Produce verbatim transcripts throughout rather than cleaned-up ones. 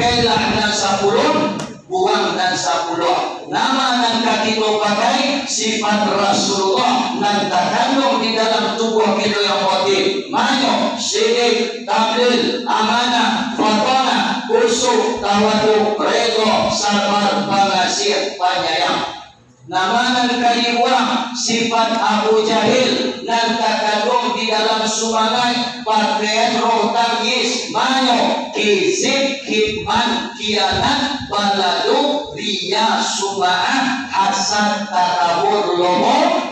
Pakailah nan sapuluah, buang nan sapuluah. Nama nan ka kito pakai? Sifat Rasulullah nan takanduang di dalam tubuah kito yang batin. Manyo, sidik, tablil, amanah, fatonah, khusyuk, tawaduk, redho, sabar, pangasih, panyayang. Nama nan ka dibuang? Sifat Abu Jahil nan takanduang di dalam sumangaik, pakaian roh, tamyiz, manyo, kizib, kitman, kianat, baladu, riya, sum'ah, hasad, takabur, lomo,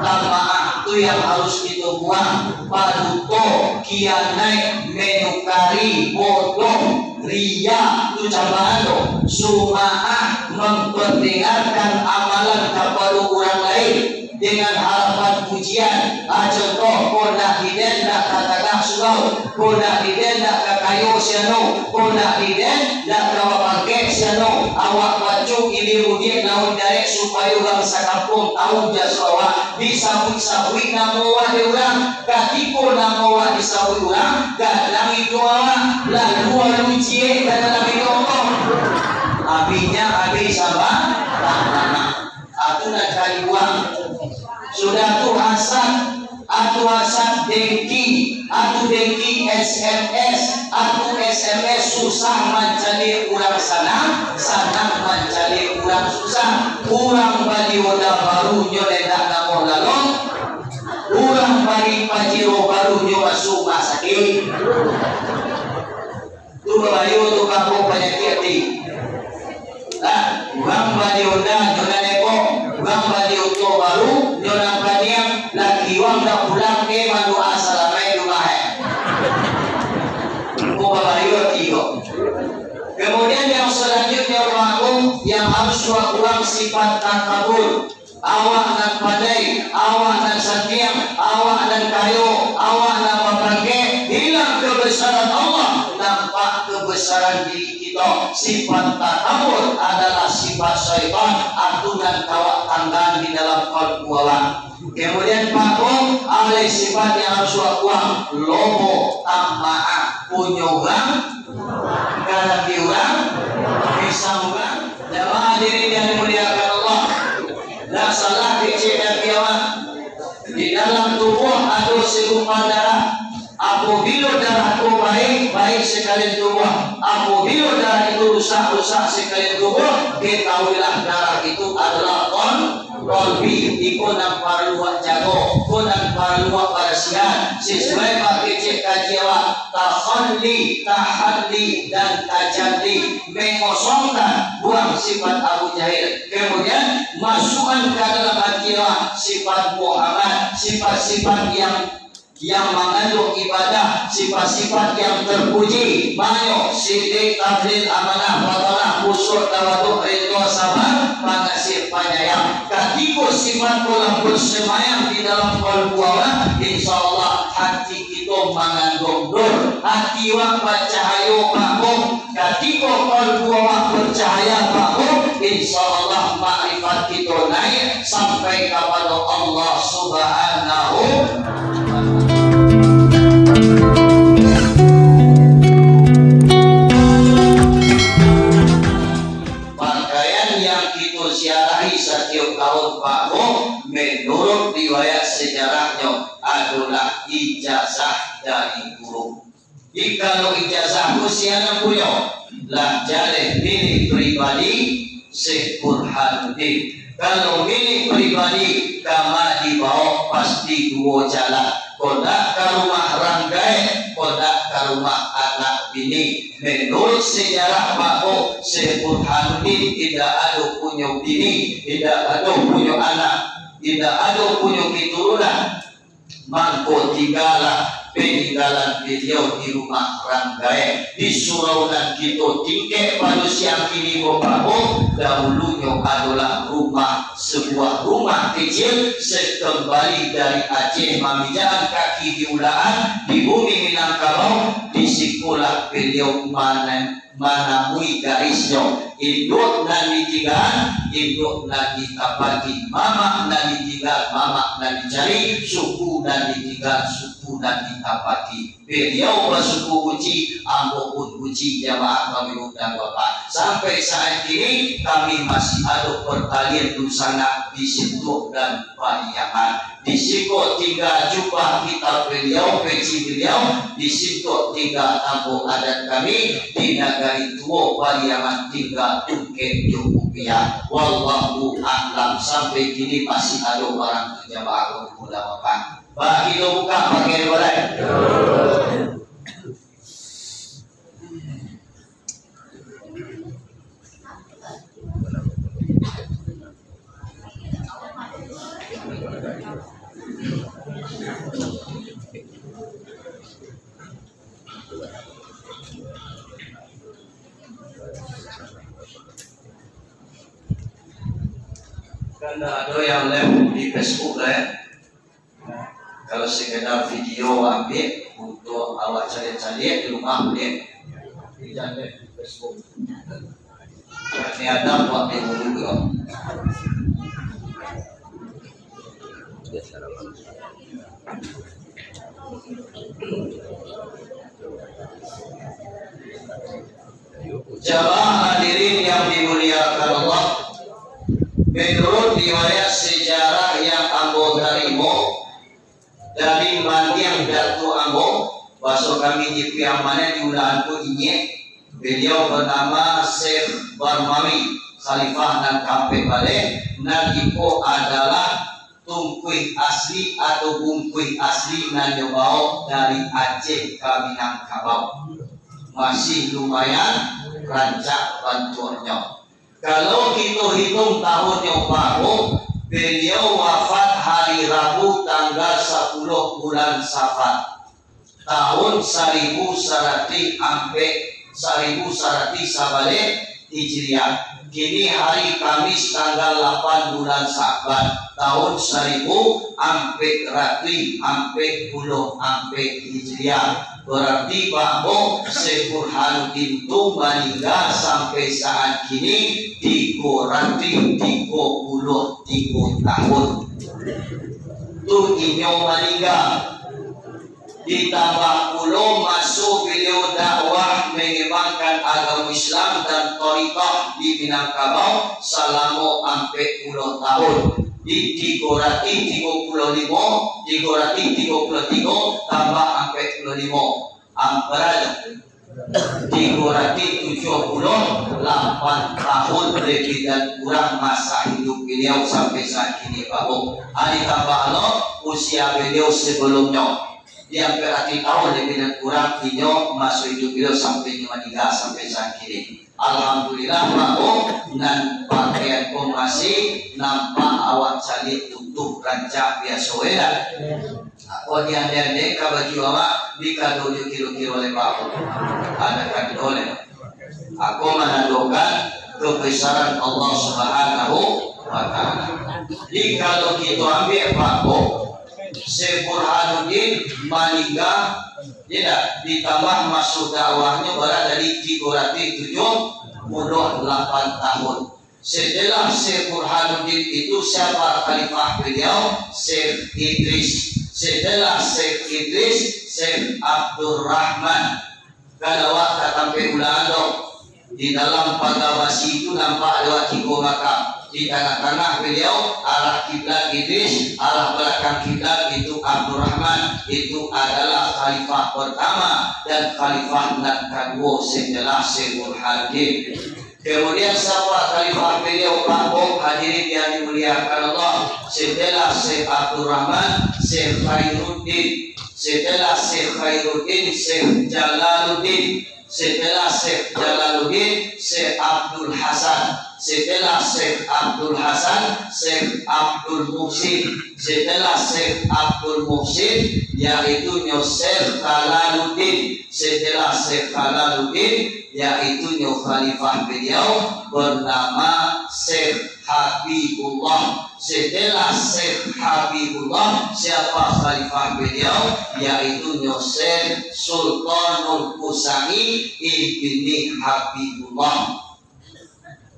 tamaah. Tu yang harus kito buang. Paduto, kianaik, menukari, bodoh, riya, tu cambaan tu, sum'ah, memperdengarkan amalan kapado urang lain dengan harapan pujian. Ah, contoh, kok ndak di den ndak ka tagah surau, kok ndak di den ndak ka kayo si anu, kok ndak di den ndak ka bapangkek si anu. Awak baco ilia mudiak naun darek supayo urang sakampuang tahu jaso awak. Disabuik-sabuik namo awak dek urang, katiko namo awak disabuik urang, gadang iduang awak, lalu alu ciek ka dalam iduang Allah. Abih nyo abih saba-, atu nan ka dibuang. Sudah tu hasad, atu hasad dengki, atu dengki S M S, atu S M S susah mancaliak urang sanang, sanang mancaliak urang susah. Urang bali onda baru nyo ndak namuah lalok, urang bali pajero baru nyo masuak rumah sakik. Tu babayo tu kampuang panyakik ati. Lah, urang bali onda nyo nan epok, urang bali oto baru nyo nan paniang, laki urang dak pulang, eh, mandoa salamaik di rumah, eh. Ko babayo ati ko. Kemudian yang selanjutnya, Pak Agung, yang harus awak buang sifat takabur. Awak nan pandai, awak nan santiang, awak nan kayo, awak nan bapangkek, hilang kebesaran Allah, nampak kebesaran diri kito. Sifat takabur adalah sifat syaitan, atu nan ka awak tanggaan di dalam kalbu awak. Kemudian, Pak Agung, alih sifat yang harus awak buang, lobo, tamaah, punyo urang, gadang di urang, pisang urang. Jamaah hadirin yang dimuliakan Allah, ndak salah kecek Nabi awak. Di dalam tubuah ado segumpal darah. Apabilo darah tu baik, baik sekalian tubuah. Apabilo darah itu rusak, rusak sekalian tubuah. Ketahuilah darah itu adalah kon-, kolbi. Iko nan paralu wak jago, ko nan paralu wak barasiahan. Sesuai pakecek kaji awak, takhalli, tahalli, dan tajalli. Mengosongkan, buang sifat Abu Jahil. Kemudian, masukkan ke dalam hati awak sifat Muhammad, sifat-sifat yang yang mangandung ibadah, sifat-sifat yang terpuji, manyo, sidik, tablil, amanah, fatonah, khusyuk, tawaduk, ridho, sabar, pangasih, panyayang. Katiko sifat ko lah bersemayam di dalam kalbu awak, insya Allah hati kito mangandung nur, hati awak bacahayo, Pak Agung. Katiko kalbu awak bercahaya, Pak Agung, insya Allah makrifat kito naik sampai kapado Allah Subhanahu wa Ta'ala. Pakaian yang kito ziarahi satiok tahun, Pak Agung, menurut riwayat sejarahnyo adolah ijazah dari guru. Jikalau ijazah ko sia nan punyo, lah jaleh milik pribadi Syekh Burhanuddin. Kalau milik pribadi, kama dibaok pasti duo jalan. Kok ndak ka rumah rang gaek, kok ndak ka rumah anak bini. Menurut sejarah, Pak Agung, Syekh Burhanuddin indak ado punyo bini, indak ado punyo anak, indak ado punyo keturunan. Mangko tinggalah paninggalan baliau di rumah rang gaek, di surau nan kito tingkek pado siang kini ko, Pak Agung, dahulunyo adolah rumah, sebuah rumah kecil, sakambali dari Aceh mamijakan kaki di Ulakan, di bumi Minangkabau, di sikolah baliau mana-, manamui garisnyo. Induak nan ditinggan, induak nan ditapati, mamak nan ditinggan, mamak nan dicari, suku nan ditinggan, suku nan ditapati. Baliau basuku Guci, ambo pun Guci, jamaah kami undang Bapak. Sampai saat kini, kami masih ado partalian dunsanak di Sintuak dan Pariangan. Di siko tingga jubah kitab baliau, peci baliau, di siko tingga tambo adat kami, di nagari tuo Pariangan tingga tungkek jo kupiah. Wallahu a'lam, sampai kini masih ado barang tu jamaah ulama, Pak. Bagi lo buka pakai balai. Kan ado yang live di Facebook lah, ya. Kalau sekedar video ambil untuk awak caliak-caliak di rumah boleh. Tapi jangan di Facebook. Ini ada buat di dulu. Jamaah hadirin yang dimuliakan Allah, menurut riwayat sejarah yang ambo tarimo dari mandiang datuak ambo, baso kami di Piang Maneh di Ulakan ko inyiak, baliau banamo Syekh Barmawi, khalifah nan kaampek baleh, nan iko adalah tungkuih asli atau bungkuih asli nan nyo baok dari Aceh ka Minangkabau. Masih lumayan rancak bantuaknyo. Kalau kito hitong tahunnyo, Pak, baliau wafat hari Rabu tanggal sapuluah bulan Safar. Tahun saribu saratuih ampek, saribu saratuih sabaleh Hijriah. Kini hari Kamis tanggal lapan bulan Sa'ban, tahun saribu ampek ratuih ampek puluah ampek Hijriah. Bararti, Pak, Syekh Burhanuddin tu maningga sampai saat kini tigo ratuih tigo puluah tigo tahun. Tu inyo maningga. Ditambah pulo maso baliau dakwah mangembangkan agamo Islam dan thariqah di Minangkabau salamo ampek puluah tahun. Di tigo ratuih tigo puluah limo, tigo ratuih tigo puluah tigo tambah ampek puluah limo. Ampek bara? Tigo ratuih tujuah puluah lapan tahun labiah dan kurang masa hiduik baliau sampai saat kini, Pak. Ari tambah lo usia baliau sabalumnyo. Di ampek ratuih tahun labiah dan kurang inyo maso hiduik baliau sampai inyo maningga sampai saat kini. Alhamdulillah, Pak, nan pakaian ko masih nampak awak caliak utuh rancak biaso, yo ndak? Ako diandai-andai ka baju awak, di kado jo kiro-kiro lai, Pak. Ado kado lai. Ako manandokan kebesaran Allah Subhanahu wa Ta'ala. Jadi, kalau kito ambiak, Pak, Syekh Burhanuddin maningga, yo ndak, ditambah maso dakwahnyo bara dari tigo ratuih tujuah puluah lapan tahun. Setelah Syekh Burhanuddin itu, siapa khalifah beliau? Syekh Idris. Setelah Syekh Idris, Syekh Abdurrahman. Kan awak ka tampek ulangan tu. Di dalam paga basi itu nampak ada tigo makam. Di tangah-tangah beliau, arah kiblat Idris, arah balakang kiblat itu Abdurrahman. Itu adalah khalifah pertama dan khalifah nan kaduo setelah Syekh Burhanuddin. Kemudian, siapa khalifah beliau, Pak Bong, hadirin yang dimuliakan Allah? Setelah Syekh Abdurrahman, Syekh Khairuddin. Setelah Syekh Khairuddin, Syekh Jalaluddin. Setelah Syekh Jalaluddin, Syekh Abdul Hasan. Setelah Syekh Abdul Hasan, Syekh Abdul Muhsin. Setelah Syekh Abdul Muhsin, yaitu nyo Syekh Jalaluddin. Setelah Syekh Jalaluddin, yaitu nyo khalifah beliau bernama Syekh Habibullah. Setelah Syekh Habibullah, siapa khalifah beliau? Yaitu nyo Syekh Sultanul Kusai ibni Habibullah.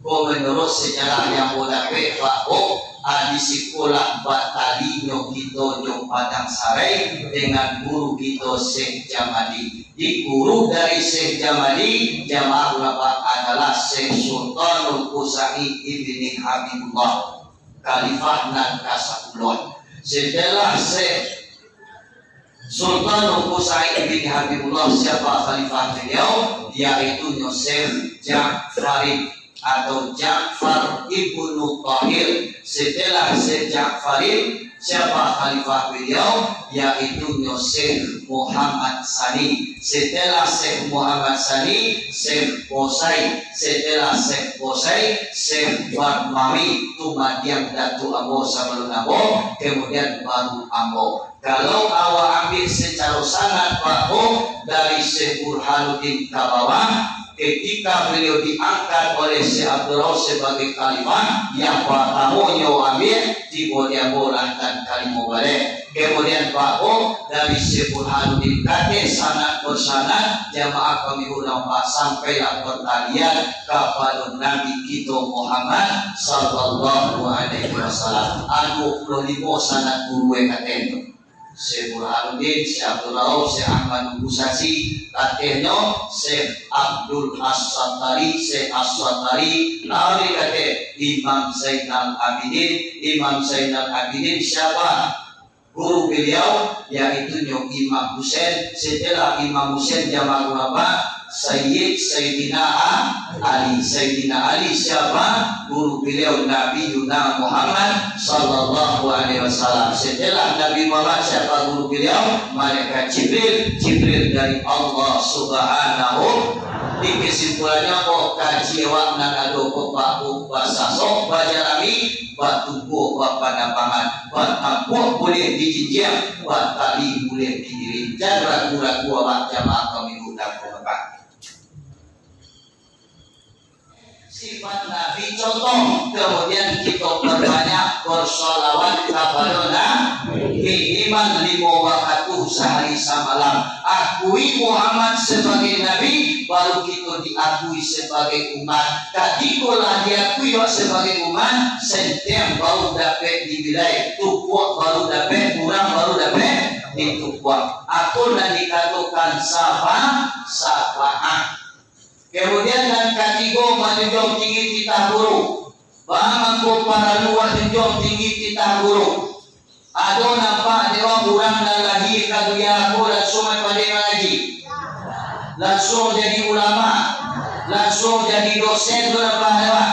Ko menurut sejarah yang ambo dapek, Pak, ko, ah, di sikolah batalinyo kito jo Padang Sarai dengan guru kito Syekh Jamali. Di guru dari Syekh Jamali, jamaah ulama, adalah Syekh Sultanul Kusai ibni Habibullah, khalifah nan kasapuluah. Setelah Syekh Sultanul Kusai ibni Habibullah, siapa khalifah beliau? Yaitunyo Syekh Ja'farin atau Ja'far ibnu Tahir. Setelah Syekh Ja'farin, siapa khalifah beliau? Yaitunyo Syekh Muhammad Sani. Setelah Syekh Muhammad Sani, Syekh Bosai. Setelah Syekh Bosai, Syekh Barmawi. Tu madiang Datuk ambo sabalun ambo, kemudian baru ambo. Kalau awak ambiak secara sanad, Pak, ko, dari Syekh Burhanuddin ka bawah, ketika beliau diangkat oleh Syekh Abdul Rauf sebagai khalifah, yang partamonyo ambiak, tibo di ambo lah nan kalimo baleh. Kemudian, Pak, ko, dari Syekh Burhanuddin ka ateh, sanad per sanad, jamaah kami ulama, sampailah pertalian kapado Nabi kito Muhammad sallallahu alaihi wasallam. Ado duo puluah limo sanad guru e ka ateh tu. Syekh Burhanuddin, Syekh Abdul Rauf, Syekh Ahmad Al-Kusasi, ka atehnyo Syekh Abdul As-Satari, Syekh As-Satari, tarik ka ateh Imam Zainal Abidin. Imam Zainal Abidin siapa? Guru beliau, yaitunyo Imam Husain. Setelah Imam Husain, jamaah ulama, Sayyid, Sayyidina A-, Ali. Sayyidina Ali siapa? Guru beliau Nabiyuna Muhammad sallallahu alaihi wasallam. Setelah Nabi Muhammad, siapa guru beliau? Malaikat Jibril. Jibril dari Allah Subhanahu. Di kesimpulannyo, ko, kaji awak nan ado ko, Pak, ko, basasok, bajarami, batumbuah, bapanambangan, batampuak buliah dijinjiang, batali buliah diiring. Jan ragu-ragu awak, jamaah kami undang ko, Pak. Sifat Nabi contoh, kemudian kito perbanyak bersolawat kapado Nabi, minimal limo wakatu sahari samalam. Akui Muhammad sebagai Nabi, baru kito diakui sebagai umat. Katiko lah diakui awak sebagai umat, senteng baru dapek dibilai, tupuak baru dapek, urang baru dapek ditupuak. Apo nan dikatokan syafa-, syafaat. Kemudian nan katigo, manjunjuang tinggi titah guru. Baa mangko paralu manjunjuang tinggi titah guru? Ado nampak dek awak urang nan lahia ka dunia ko lansuang pandai mangaji? Lansuang jadi ulama? Lansuang jadi dosen tu nampak dek awak?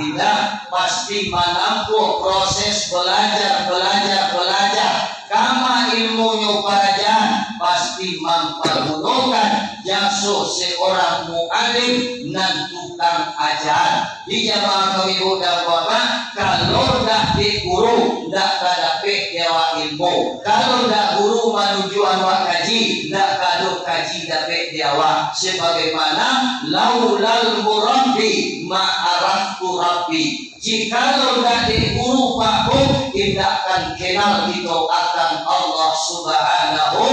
Indak, pasti manampuah proses balajar, balajar, balajar. Kama ilmunyo parajaan, pasti mampagunokan jaso seorang mualim nan tukang ajaan. Di jamaah kami, Bu dan Bapak, kalau ndak dek guru, ndak ka dapek di awak ilmu. Kalau ndak guru manunjuakan awak kaji, ndak ka ado kaji dapek di awak. Sebagaimana, "Laulal murabbi ma araftu rabbi." Jikalau ndak dek guru, Pak, Bu, indak akan kenal kito akan Allah Subhanahu.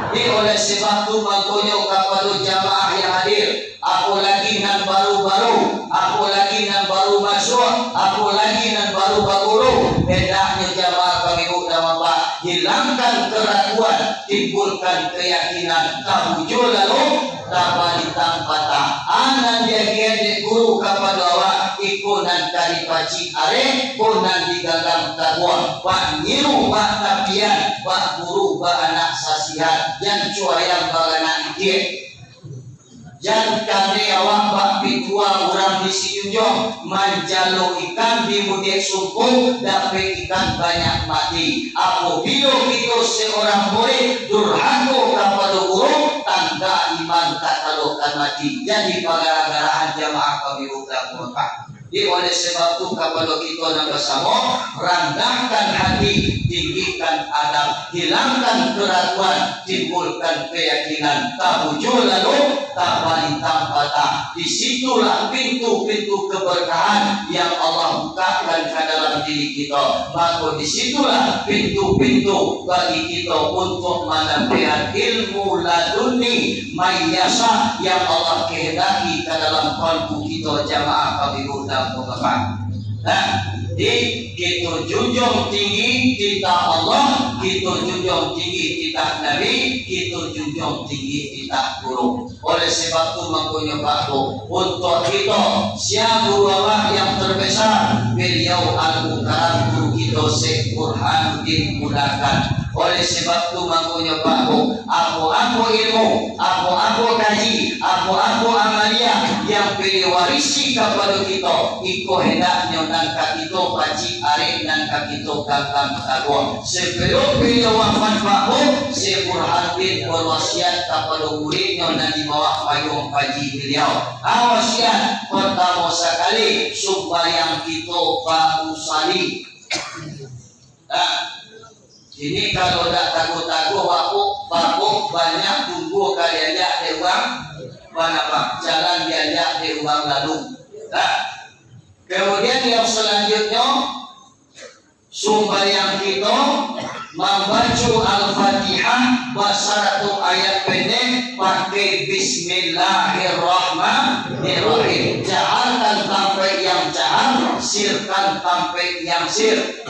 Di oleh sebab tu, mangkonyo kapado jamaah yang hadir, apolagi nan baru-baru, apolagi nan baru masuak, apolagi nan baru baguru, hendaknyo jamaah kami, Bu dan Bapak, hilangkan keraguan, timbulkan keyakinan, tabujua lalu, tabalitang patah. A nan diagiahan dek guru kapado awak, iko nan ka dipacik areh, ko nan digagang taguah. Bak nyiru, bak tapian, bak guru, bak anak sasihan, jan cuayang baranak ikiak. Jan kanai awak bak pitua urang di Sijunjuang, manjalo ikan di mudiak sumpu, dapek ikan banyak mati. Apobilo kito seorang murid durhako kapado guru, tanda iman tatalokan mati. Jadi, pagara-garaan jamaah kami urang Mekah. Jadi, oleh sebab tu, kapado kito nan basamo, randahkan hati, tinggikan adab, hilangkan keraguan, timbulkan keyakinan, tabujur lalu tabalintang patah. Di situlah pintu-pintu keberkahan yang Allah bukakan ka dalam diri kito. Mako, di situlah pintu-pintu bagi kito untuk mandapekkan ilmu laduni mayyasa yang Allah kehendaki ka dalam kalbu kito, jamaah Habibullah Muhammad. Nah, di kito junjuang tinggi titah Allah, kito junjuang tinggi titah Nabi, kito junjuang tinggi titah guru. Oleh sebab tu, mangkonyo, Pak Bu, untuak kito, sia guru awak yang terbesar, beliau Al-Mukarram guru kito Syekh Burhanuddin Mulakan. Oleh sebab tu, mangkonyo, Pak Bu, apo-apo ilmu, apo-apo kaji, apo-apo amaliah yang beliau warisi kapado kito, iko hendaknyo nan ka kito pacik arek, nan ka kito ganggam taguah. Sebelum beliau wafat, Pak Bu, Syekh Burhanuddin berwasiat kapado muridnyo nan di bawah payuang panji beliau. A, wasiat, pertamo sakali, sumbayang kito bausali. Nah, ini kalau dak taguah-taguah, Pak Bu, Pak Bu, banyak tunggu ka diajak dek urang, mana, Pak, jalan diajak dek urang lalu. Nah, kemudian yang selanjutnyo, sumbayang kito mambaco Al-Fatihah basarato ayat pendek, pakai Bismillahirrahmanirrahim. Jaharkan tampek yang jahar, sirkan tampek yang sir.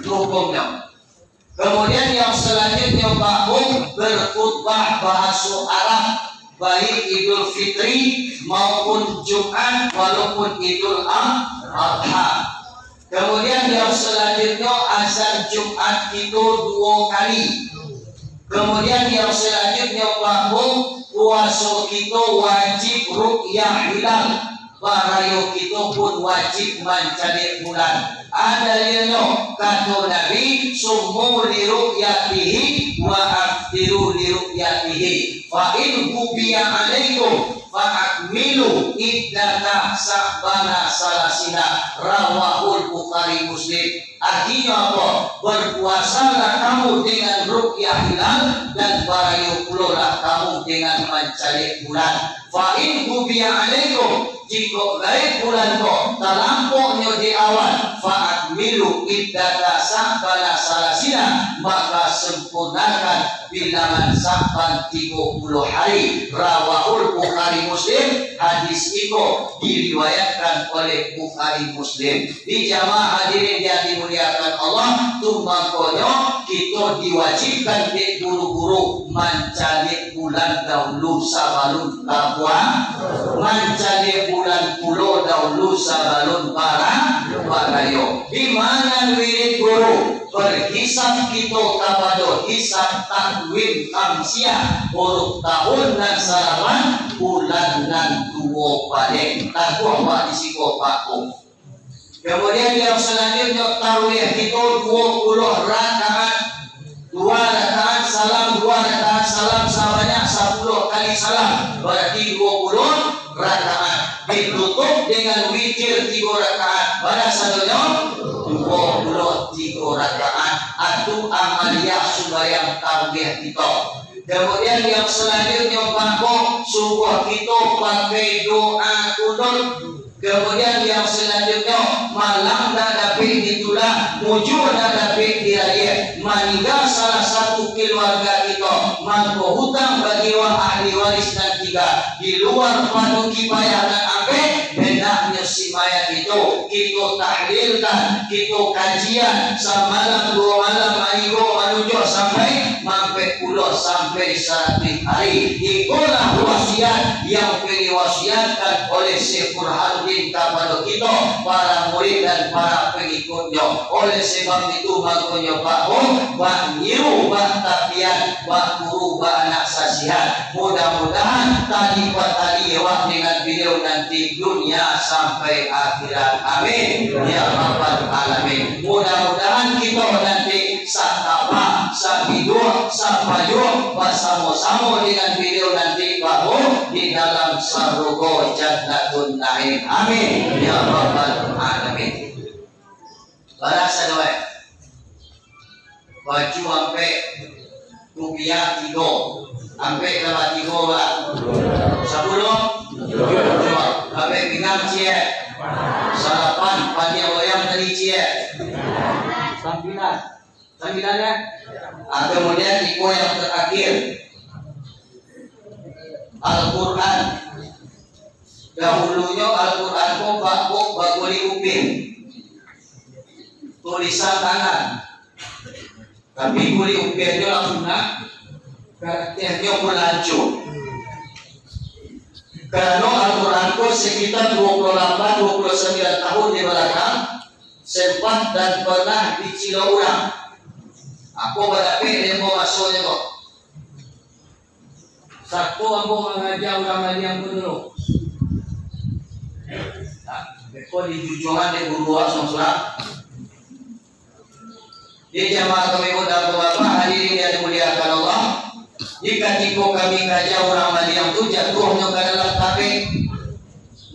Hukumnyo. Kemudian yang selanjutnyo, Pak Bu, berkhutbah bahaso Arab, baik Idul Fitri maupun Jumat, walaupun Idul Am-, Adha. Kemudian yang selanjutnyo, azan Jumat kito duo kali. Kemudian yang selanjutnyo, Pak Bu, puaso kito wajib ru'yah hilal. Barayo kito pun wajib mancaliak bulan. A dalilnyo, kato Nabi, "Sumu li ru'yatihi, wa aftiru li ru'yatihi. Fa in ghubiya alaikum, fa akmilu iddata Sya'bana salasina." Rawahul Bukhari Muslim. Artinyo apo? Berpuasalah kamu dengan ru'yah hilal, dan barayo pulolah kamu dengan mancaliak bulan. Fa in ghubiya alaikum, jikok gaib bulan ko talampoknyo di awan, fa akmilu iddata Sya'bana salasina, maka sempurnakan bilangan Sya'ban tigo puluah hari. Rawahul Bukhari Muslim, hadis iko diriwayatkan oleh Bukhari Muslim. Di jamaah hadirin yang dimuliakan Allah, tu mangkonyo kito diwajibkan dek guru-guru mancaliak bulan dahulu sabalun ka pua-, mancaliak bulan pulo dahulu sabalun bara-, barayo. Di mano wirid guru? Berhisab kito kapado hisab takwim khamsiah, huruf tahun nan salapan, bulan nan duo baleh. Takuah, Pak, di siko, Pak, Bu. Kemudian yang selanjutnyo, tarawih kito duo puluah rakaat. Dua rakaat salam, dua rakaat salam, sabanyak sapuluah kali salam. Berarti duo puluah rakaat. Ditutup dengan witir tigo rakaat. Bara sadonyo? Duo puluah tigo rakaat. Atu amaliah sumbayang tarawih kito. Kemudian yang selanjutnyo, Pak, Bu, subuah kito pakai doa kunut. Kemudian yang selanjutnyo, malam ndak dapek ditulak, mujua ndak dapek dirayek, maningga salah satu keluarga kito, mangko hutang bagi wa-, ahli waris nan tingga. Di luar fardu kifayah nan ampek, hendaknyo si mayat itu kito tahlilkan, kito kajian, samalam duo malam, maninggo manunjuak sampai mampek pulo sampai saratuih hari. Ikolah wasiat yang diwasiatkan oleh Syekh Burhanuddin kapado kito, para murid dan para pengikutnyo. Oleh sebab itu, mangkonyo, Pak, Bu, bak nyiru, bak tapian, bak guru, bak anak sasihan. Mudah-mudahan tali patali awak dengan beliau nanti dunia sampai akhirat. Amin, ya rabbal alamin. Mudah-mudahan kito nanti satapa, sabiduah, sapayuah, basamo-samo dengan baliau nanti baru di dalam sarugo Jannatun Naim. Amin ya rabbal alamin. Bara sadoe? Baju ampek, kupiah tigo. Ampek tambah tigo bara? Sapuluah? Sapuluah. Ampek pinggang ciek? Salapan. Pandiang loyang tadi ciek? Sambilan. Sambilan, ya? Ah, kemudian iko yang terakhir. Al-Quran. Dahulunyo Al-Quran ko bak-, bak-, bakulik upin. Tulisan tangan. Tapi kulik upinnyo lah punah, karateh nyo pun lancua. Karano Al-Quran ko sekitar dua puluh lapan, dua puluh sembilan tahun di balakang, sempat dan pernah dicilok urang. Ako badapek demo masonyo ko. Sato ambo mangaja urang Maliang ko dulu. Nah, beko dijujuangan dek guru awak surang-surang. Jadi jamaah kami mudah bapak hadirin yang dimuliakan Allah. Di katiko kami kaja urang Maliang tu jatuahnyo ka dalam tapek.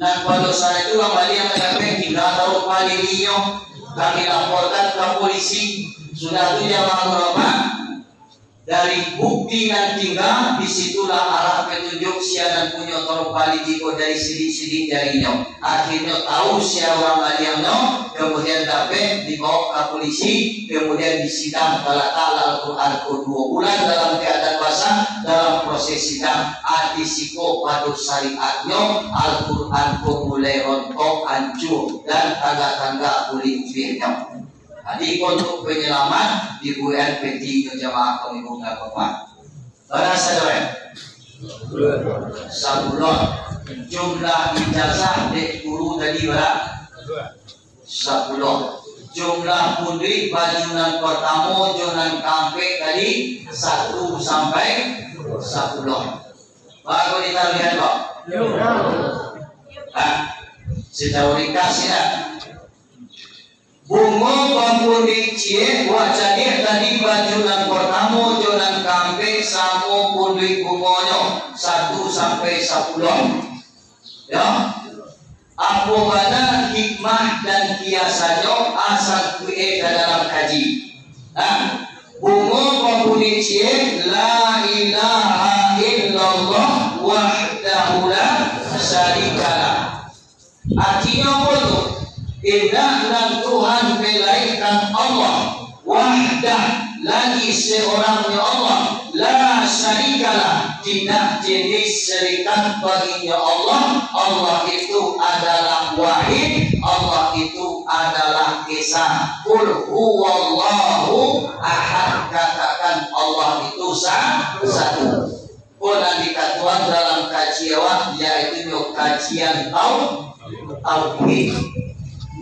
Nan pado saat itu urang Maliang ka tapek tingga tarumpah dirinyo. Kami laporkan ka polisi. Sudah tu jamaah bapak, dari bukti nan tingga, di situlah arah petunjuk sia nan punyo tarumpah lidi ko dari sidik-sidik jarinyo. Akhirnyo tahu sia urang Maliangnyo, kemudian dapek dibaok ka polisi, kemudian disidang, talataklah Al-Quran ko duo bulan dalam keadaan basah. Dalam proses sidang, ati siko pado syariatnyo, Al-Quran ko mulai rontok, ancua, dan tangga-tangga kulik upiahnyo. Jadi, untuk penyelamat, dibuekan petinyo jamaah kami bunga papan. Bara sadoe? Sapuluah. Jumlah ijazah dek guru tadi bara? Sapuluah. Jumlah punduik baju nan partamo jo nan kaampek tadi, satu sampai sapuluah. Baru kita lihat, Pak. Ha? Secara ringkas, ya. Bungo bapunduik ciek, wak cadiak tadi baju nan partamo jo nan kaampek samo punduik bungonyo, satu sampai sapuluah. Yo. Apo bana hikmah dan kiasannyo, asa kuik ka dalam kaji. Nah, bungo bapunduik ciek, La ilaha illallah wahdahu la syarikalah. Artinyo apo tu? Indak nan Tuhan belainkan Allah, wahdah, lagi seorangnyo Allah, la syarikalah, tidak jenis syarikat baginyo Allah. Allah itu adalah wahid, Allah itu adalah esa. Qul huwallahu ahad, katakan Allah itu sa-, satu. Ko nan dikatokan dalam kaji awak, yaitu nyo kajian tau-, tauhid.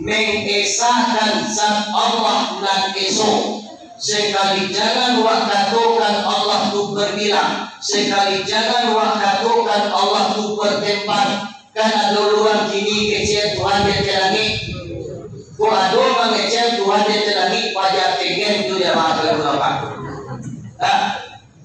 Mengesakan zat Allah nan eso. Sekali jangan wak katokan Allah tu berbilang. Sekali jangan wak katokan Allah tu bertempat. Kan ado urang kini kecek Tuhan di ateh langik. Ko ado mangecek Tuhan di ateh langik, paja tengen tu jamaah kalian ulama. Nah,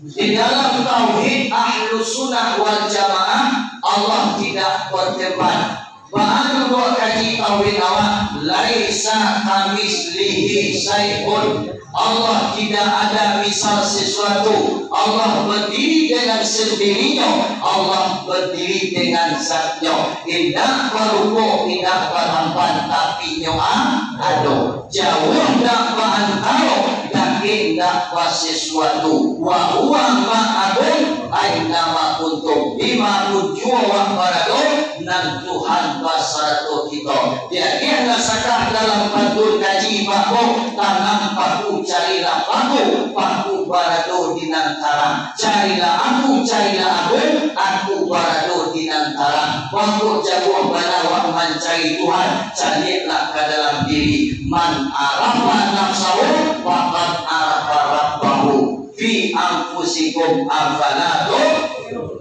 di dalam tauhid Ahlus Sunnah wal Jamaah, Allah tidak bertempat. Baa tu buah kaji tauhid awak? Laisa kamitslihi syai'un. Allah tidak ada misal sesuatu. Allah berdiri dengan sendirinya. Allah berdiri dengan zatnya. Indak barupo, indak batampan, tapi nyo a-, ado. Jauah ndak baantaro, dakek ndak basesuatu. Wa huwa ma'akum aina ma kuntum. Di ma pun juo wak barado, nan Tuhan basarato kito. Diagiah nasakah dalam pantun kaji bako, tanam paku carilah paku, paku barado di nan tarang. Carilah aku, carilah aku, aku barado di nan tarang. Bako jago bana wak mancari Tuhan, caliaklah ka dalam diri. Man arafa nafsahu, faqad arafa rabbahu. Fi anfusikum afala tu-,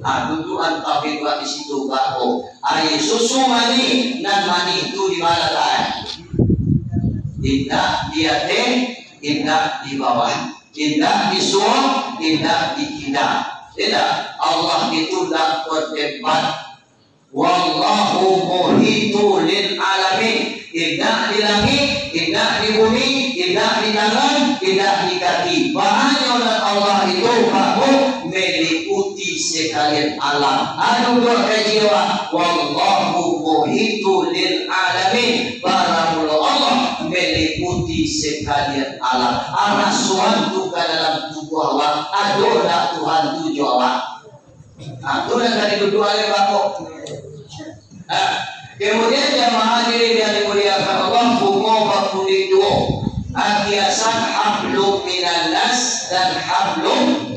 ah, dudukan tauhid wak di situ bako. Aia susu manih, nan manih tu di ma latak? Indak di ateh indak di bawah, indak di suok, indak di kida. Indak, Allah itu indak berdebat. Wallahu muhitu lil alamin. Indak di langik, indak di bumi, indak di tangan, indak di kaki. Bahanyo nan Allah itu, Pak Bu, meliputi sekalian alam. Anu doa kaji awak, wallahu muhitu lil alamin. Baramulo Allah meliputi sekalian alam. Arasuan tu ka dalam tubuah awak. Ado ndak Tuhan tu jo awak? Nah, tu nan tadi duduak alai bako. Nah, kemudian jamaah hadirin yang dimuliakan Allah, bungo bakulik duo. Akiasan hablum minannas dan hablum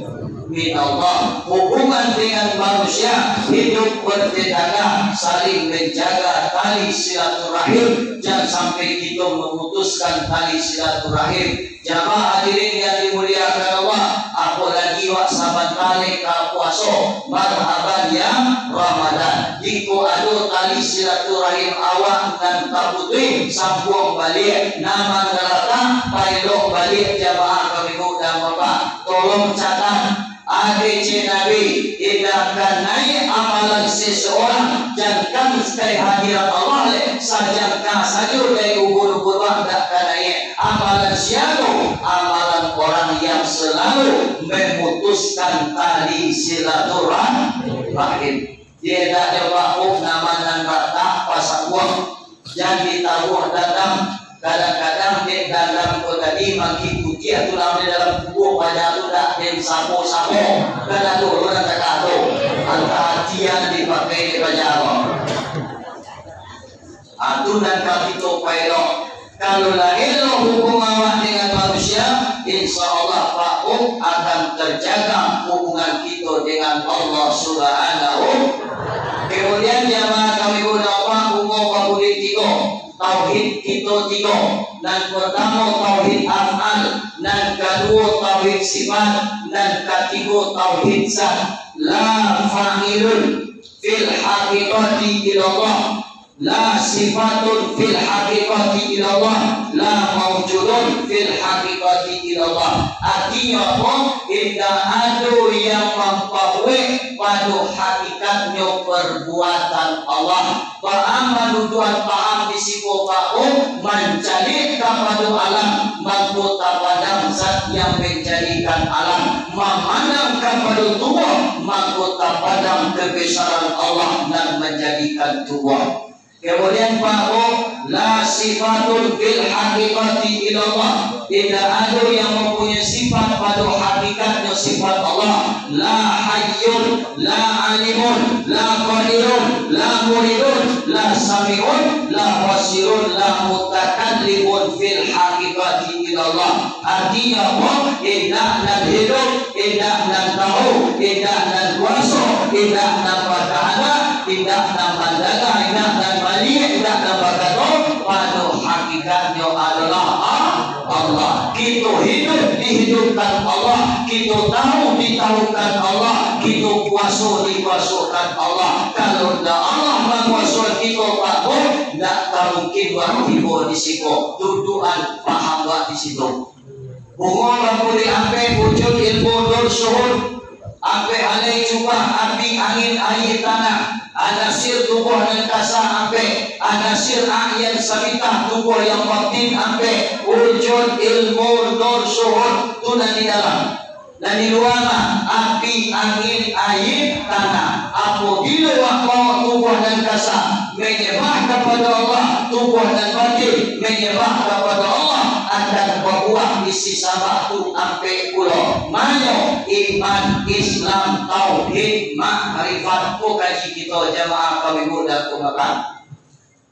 minallah. Hubungan dengan manusia, hidup bertetangga, saling menjaga tali silaturahim. Jangan sampai kita memutuskan tali silaturahim. Jamaah hadirin yang dimuliakan Allah, apolagi wak sabanta lai ka puaso, marhaban ya Ramadan. Jikok ado tali silaturahim awak nan taputuih, sambuang baliak, nan mangalatak, paelok baliak jamaah kami muda bapak. Tolong catat, Ade cek Nabi, indak ka naiak amalan seseorang, jankan ka hadirat Allah leh, sajangka sajo dari ubun-ubun bak indak ka naiak. Amalan sia tu? Amalan orang yang selalu memutuskan tali silaturahim. Dia indak jawab nama nan ratak pasakuang. Jan ditaruah dandam. Kadang-kadang dek dandam ko tadi makin putiah tulang di dalam kubua, paja tu dak den sapo-sapo. Kan ado urang kata tu, antah hatian dipakai dek paja ko. Ah, tu nan ka kito paelok. Kalau lah elok hubungan awak dengan manusia, insya Allah, Pak, akan terjaga hubungan kito dengan Allah Subhanahu. Kemudian jamaah kami muda, Pak, bungo bakulik tigo. Tauhid kito tigo. Nan pertamo tauhid af'al, nan kaduo tauhid sifat, nan katigo tauhid zat. La fa'ilun fil haqiqati illallah, la sifatun fil haqiqati illallah, la maujudun fil haqiqati illallah. Artinyo apo? Indak ado yang mampabuek pado hakikatnyo perbuatan Allah. Baa manuduakan paham di siko bak mancaliak kapado alam, mangko tapandang zat yang manjadikan alam, mamandang kapado tubuah, mangko tapandang kebesaran Allah nan manjadikan tubuah. Kemudian, Pak, la sifatun fil haqiqati illallah. Indak ado yang mampunyai sifat pado hakikatnyo sifat Allah. La hayyun, la alimun, la qadirun, la muridun, la sami'un, la basirun, la mutakallimun fil haqiqati illallah. Artinyo apo? Indak nan hidup, indak nan tahu, indak nan kuaso, indak nan bakahandak, indak nan mandanga, indak nan maliek, indak nan bakato, pado hakikatnyo adolah A-, Allah. Kito hidup dihidupkan Allah, kito tahu ditahukan Allah, kito kuaso dikuasokan Allah. Kalau ndak Allah manguaso kito, Pak, ndak tamungkin wak tibo di siko. Dudukan paham wak di situ. Bungo bakulik ampek, wujud ilmu nur syuhud. Ampek alai cubah api, angin, aia, tanah. Anasir tubuah nan kasa ampek. Anasir a'yan sabitah tubuah yang batin ampek. Wujud ilmu nur syuhud tu nan di dalam. Nan di lua mah, api, angin, aia, tanah. Apabilo wak tubuah nan kasa manyambah kapado Allah, tubuah nan batin manyambah kapado Allah, akan babuah isi sambah tu ampek pulo. Manyo? Iman, Islam, tauhid, makrifat. Ko kaji kito jamaah kami muda ko maka.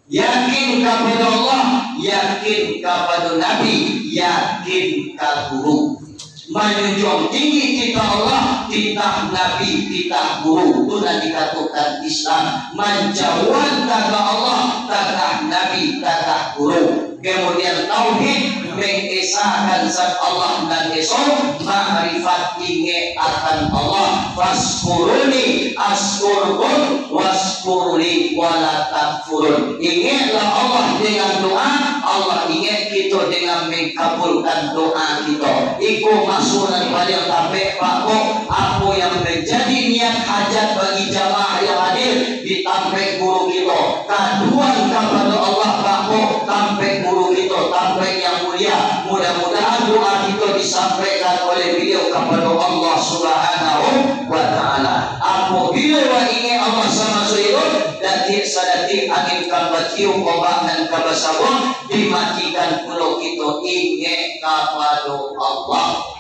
Yakin kapado Allah, yakin kapado Nabi, yakin ka guru. Manjunjuang tinggi titah Allah, titah Nabi, titah guru. Tu nan dikatokan Islam. Manjauhan tagah Allah, tagah Nabi, tagah guru. Kemudian tauhid, Mengesakan zat Allah nan esa, makrifat ingek akan Allah. Faskuruni askurkum, waskuruni wala takfurun. Ingeklah Allah dengan doa, Allah ingek kito dengan mengkabulkan doa kito. Iko maso nan paliang tapek, Pak, Buk. Apo yang menjadi niat hajat bagi jamaah yang hadir di tampek guru kito, kaduan kapado Allah, Pak, Buk, tampek guru kito, tampek yang mulia. Mudah-mudahan doa kito disampaikan oleh beliau kapado Allah Subhanahu wa Ta'ala. Apabila wa ingek Allah samaso iduik, datik sadatik angin ka batiup, ombak nan ka basabuang, dimatikan pulo kito ingek kapado Allah.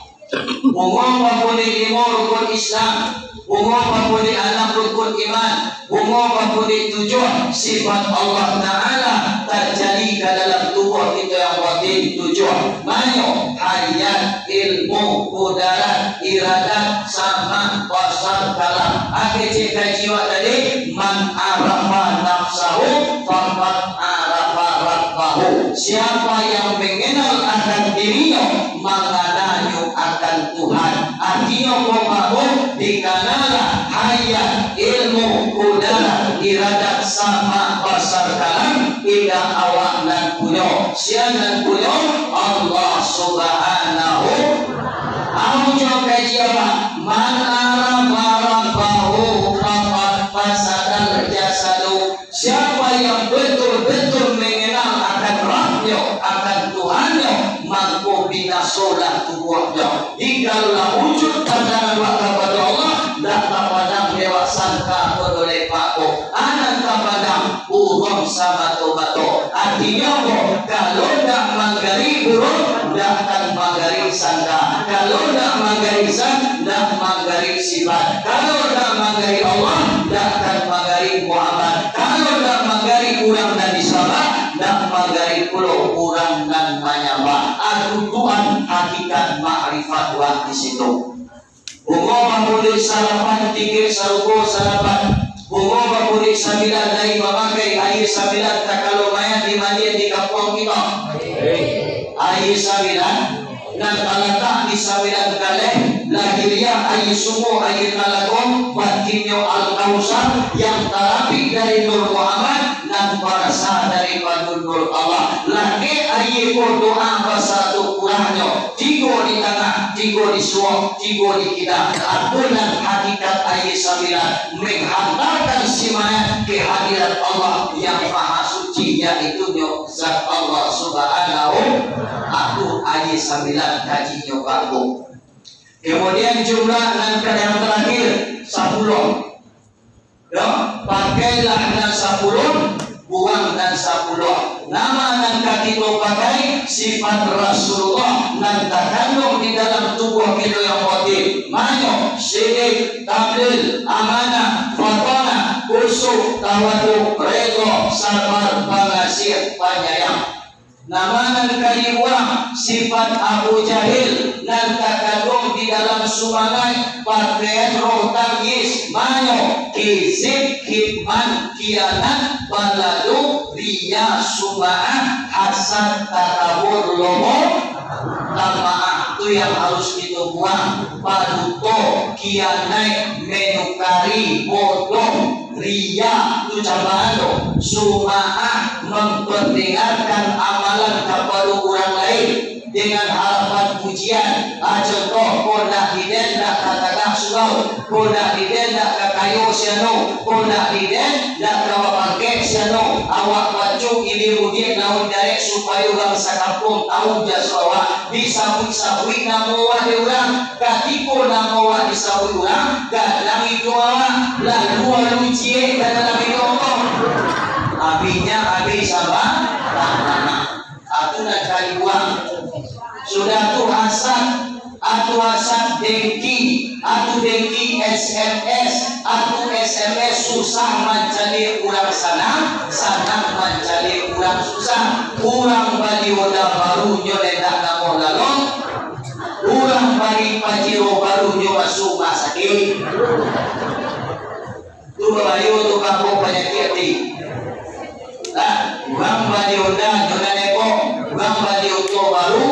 Bungo bapundi limo rukun Islam, bungo bapundi anam rukun iman, bungo bapundi tujuah sifat Allah Ta'ala tajadi ka dalam tubuah kito yang batin. Tujuah, manyo? Hayat, ilmu, kudarat, iradat, sama, basar, kalam. Akhir cek kaji awak tadi, man arafa nafsahu, faqad arafa rabbahu. Siapa yang mengenal akan dirinyo, mangananyo akan Tuhan. Artinyo, pokok dikanalah hayat, ilmu, kudarat, iradat, sama, basar, kalam, indak awak nan punyo. Sia nan punyo? Allah Subhanahu. Amu jo kaji apa? Man arafa rabbahu faqad fasadal jasadu. Siapa yang betul-betul mengenal akan Rabbnyo, akan Tuhannyo, mangko binasolah tubuahnyo. Jikalau lah wujud pandangan wak kapado Allah, ndak tapandang dek wak sangka ko doleh pako. Anan tapandang buruang samato-mato. Artinyo ko, kalau ndak manggari buruang, ndak akan manggari sangka. Kalau ndak manggari zat, ndak manggari sifat. Kalau ndak manggari Allah, ndak akan manggari Muhammad. Kalau ndak manggari urang nan disambah, ndak manggari pulo urang nan manyambah. Atu tuan hakikat makrifat wak di situ. Bungo bapundi salapan, tinggi sarugo salapan. Bungo bapundi sambilan, lai mamakai aia sambilan, takalo mayat dimandian di kampuang kito. Aia sambilan nan talatak di sambilan galeh, lahiriah aia sumua, aia talago, batinnyo Al-Kautsar, yang tarapik dari Nur Muhammad, nan barasa daripado Nur Allah. Lakek aia ko doa basarato kurahnyo, tigo di tangah, tigo di suok, tigo di kida. Atu nan hakikat aia sambilan, menghantarkan si mayat ke hadirat Allah yang Maha Suci, yaitunyo Zat Allah Subhanahu. Atu aia sambilan kajinyo bagus. Kemudian jumlah nan ka-, yang terakhir, sapuluah. Yo, pakailah nan sapuluah, buang nan sapuluah. Nama nan ka kito pakai? Sifat Rasulullah nan takandung di dalam tubuah kito yang batin. Manyo? Sidik, tablil, amanah, fatonah, khusyuk, tawaduk, redho, sabar, pangasih, panyayang. Nama nan ka dibuang? Sifat Abu Jahil nan takandung di dalam sumangaik, pakaian roh tamyiz, manyo? Kizib, kitman, kianat, balalu, riya, sum'ah, hasad, takabur, lomo, tamaah. Tu yang harus kito buang. Paduto, kianaik, menukari, bodoh, riya, tu cambaan tu, sum'ah, memperdengarkan amalan kapado urang lain dengan harapan pujian. Ah, contoh, ko ndak di den, ndak ka tagak surau, ko ndak di den, ndak ka kayo si anu, ko ndak di den, ndak ka bapangkek si anu. Awak baco ilia mudiak naun jarek supayo urang sakampuang tahu jaso awak. Disabuik-sabuik namo awak dek urang. Katiko namo awak disabuik urang, gadang iduang awak, lalu alu ciek ka dalam iduang ko. Abih nyo abih saba-, atu nan ka dibuang. Sudah tu hasad, atu hasad dengki, atu dengki S M S, atu S M S susah mancaliak urang sanang, sanang mancaliak urang susah. Urang bali onda baru nyo ndak namuah lalok, urang bali Pajero baru nyo masuak rumah sakik. Tu babayo tu kampuang panyakik ati. Lah, urang bali onda nyo nan epok, urang bali oto baru,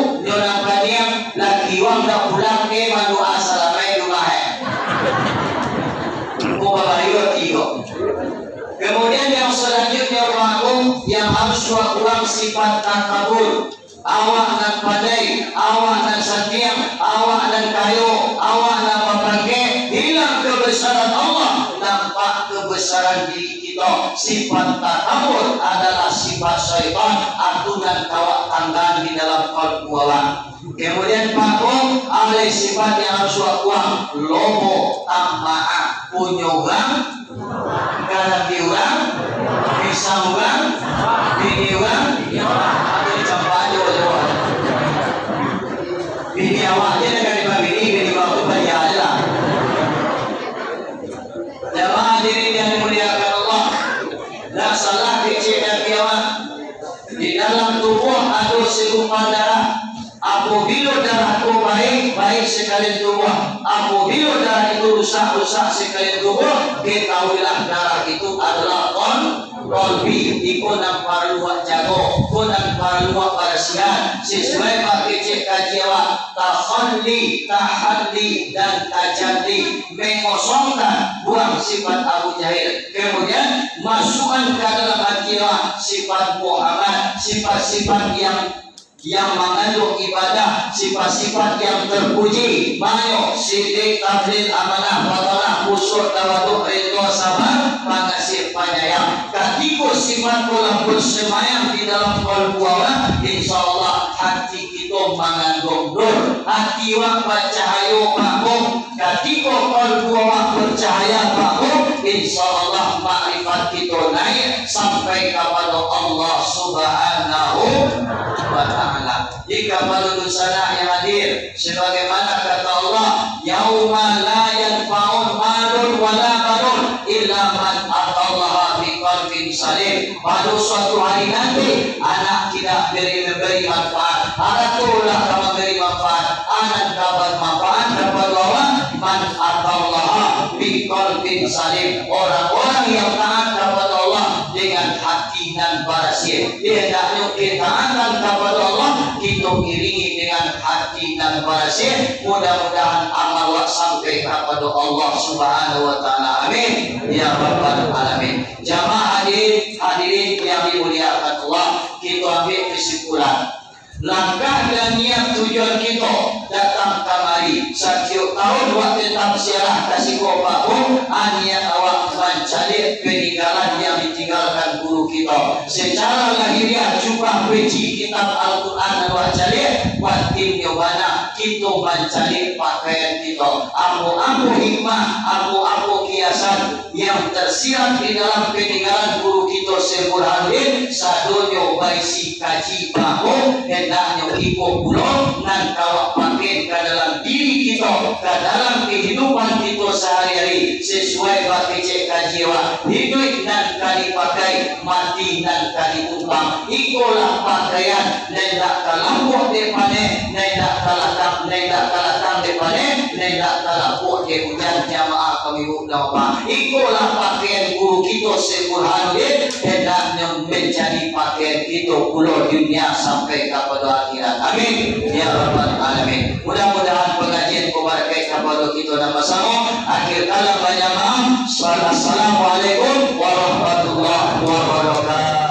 Yang harus awak buang sifat takabur. Awak nan pandai, awak nan santiang, awak nan kayo, awak nan bapangkek, hilang kebesaran Allah, nampak kebesaran diri kito. Sifat takabur adalah sifat syaitan, atu nan ka awak tanggaan di dalam kalbu awak. Kemudian, Pak Bung, alai sifat yang harus awak buang, lobo, tamak, punyo urang, Kalabiah urang, pisang urang, bini urang, atau dicampak aja, aja. Bini awak aja nak ganti bini, bini urang tu bayar aja lah. Jamaah hadirin yang dimuliakan Allah, dak salah kecek Nabi awak. Di dalam tubuah ado segumpal darah. Apabilo darah tu baik, baik sakalian tubuah. Apabilo darah itu rusak, rusak sakalian tubuah. Ketahuilah darah itu adalah qal-, qalbi. Iko nan paralu wak jago, iko nan paralu wak barasiahan. Sasuai bakecek kaji awak, takhalli, tahalli, dan tajalli. Mengosongkan, buang sifat Abu Jahil. Kemudian, masukkan ka dalam hati awak sifat Muhammad, sifat-sifat yang yang mangandung ibadah, sifat-sifat yang terpuji, banyo, sidik, tablig, amanah, fatonah, khusyuk, tawaduk, ridho, sabar, pangasih, panyayang. Katiko sifat tu lah bersemayam di dalam kalbu awak, insya Allah hati kito mangandung nur, hati awak bacahayo, Pak Bung. Katiko kalbu awak bacahaya, Pak Bung, insya Allah makrifat kito naiak sampai kapado Allah Subhanahu wa Ta'ala. Di kapado dunsanak yang hadir, sebagaimana kata Allah, "Yauma la yanfa'u malun wala banun illa man atallaha biqalbin salim." Pado suatu hari nanti, anak tidak beri, memberi manfaat, harato lah ka mambari manfaat, anak ka bamanfaat kapado awak, man atallaha biqalbin salim, orang-orang yang taat kapado Allah dengan hati nan barasiah. Hendaknyo ketaatan kapado Allah kito iringi dengan hati nan barasiah. Mudah-mudahan amal awak sampai kapado Allah Subhanahu wa Ta'ala. Amin, ya Rabbal Alamin. Jamaah hadir, hadirin yang dimuliakan Allah, kito ambiak kesimpulan. Langkah dan niat tujuan kito datang kamari. Satiok tahun wak tetap siarah ka siko, Pak Bung, niat awak mancaliak paninggalan yang ditinggalkan guru kito. Secara lahiriah jubah peci kitab Al-Quran nan wak caliak, batinnyo bana kito mancaliak pakaian kito. Ambo-ambo hikmah, ambo-ambo kiasan, yang tersirat di dalam paninggalan guru kito Syekh Burhanuddin, sadonyo baisi kaji, Pak Bung, hendaknyo iko pulo nan ka awak pakai ka dalam diri kito, ka dalam kahidupan kito sahari-hari, sasuai bakecek kaji awak, hiduik nan ka dipakai, mati nan ka diumpang. Ikolah pakaian, nan indak ka lambuak dek paneh, nan indak ka lakang, nan indak ka lakang dek paneh, nan indak ka lambuak dek ujan, jamaah kami ulama. Ikolah pakaian guru kito Syekh Burhanuddin, hendaknyo manjadi pakaian kito pulo dunia sampai kapado akhirat. Amin, ya Rabbal Alamin. Mudah-mudahan pangajian ko barakaik kapado kito nan basamo. Akhir kalam, banyak maaf. Assalamualaikum warahmatullahi wabarakatuh.